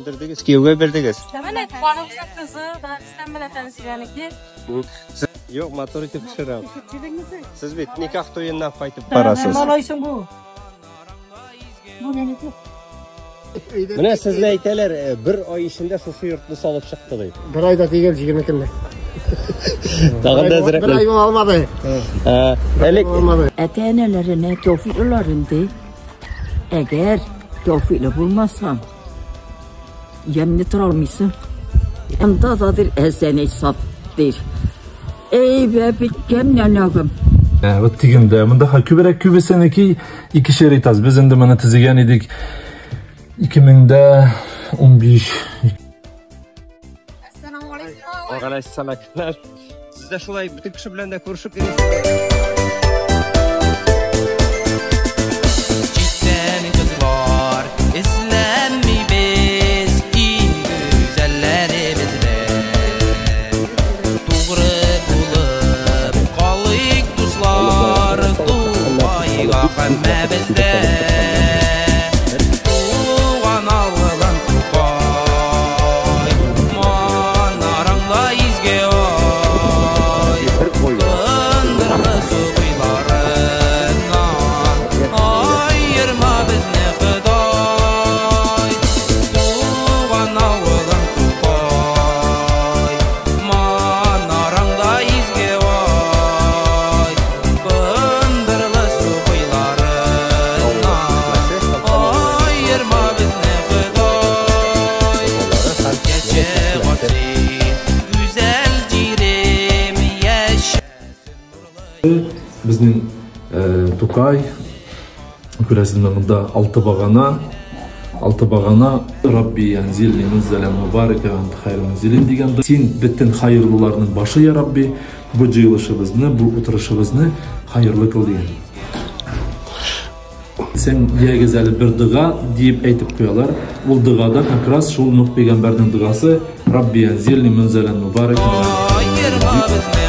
Өйләндердегез, кияүгә бирдегез. Менә туганыбызның кызы да Рөстәм белән Тәнзиләнеке. Юк, матур итеп төшерәм. Сез бит никах туеннан кайтып барасыз. Малайсың бу. Бу минеке. Менә сезне әйтәләр, бер ай эчендә шушы йортны салып чыкты дип. Бер айда түгел, 20 көндә. Тагын да әзрәк. Бер ай була алмады. Элек Алмады. Әтә-әнәләренә тәүфиклылар инде. Әгәр тәүфикле булмасаң, ямьле тора алмыйсың. Анда да бер әзән сап дир. Ey бәбиккәм нәнәгем. Вот тегендә, монда күбрәк күбесенеке икешәр этаж. Без инде моны төзегән идек 2015. Assalomu alaykum. Алейкум. Сез дә шулай бөтен кеше белән дә күрешеп йөрисез. Читтән кызлар эзләмибез, иң гүзәлләре бездә. Тугры булып калыйк, дуслар, Тукайга һәммәбездә. Туган авылым Тукай, манараңда изге ай. Кындырлы су буйларыннан аерма безне Ходай. Туган авылым Тукай, манараңда изге ай. Кындырлы су буйларыннан аерма безне Ходай. Кәче гатин, гүзәл җирем, яшәсен нурлы. Безнең Тукай, күрәсезме, монда алты багана, алты багана. Рабби янзилни мунзалан мубарака ва анта хайрул мунзилин дигән. Син бөтен хайырлыларның башы, я Рабби, бу җыелышыбызны, бу утырышыбызны хайырлы кыл дигән. Сен ягез әле бер дога диеп әйтеп куялар. Ул догада как раз шул Нух пәйгамбәрнең догасы Рабби янзилни мунзалан мубарака ва анта Аерма безне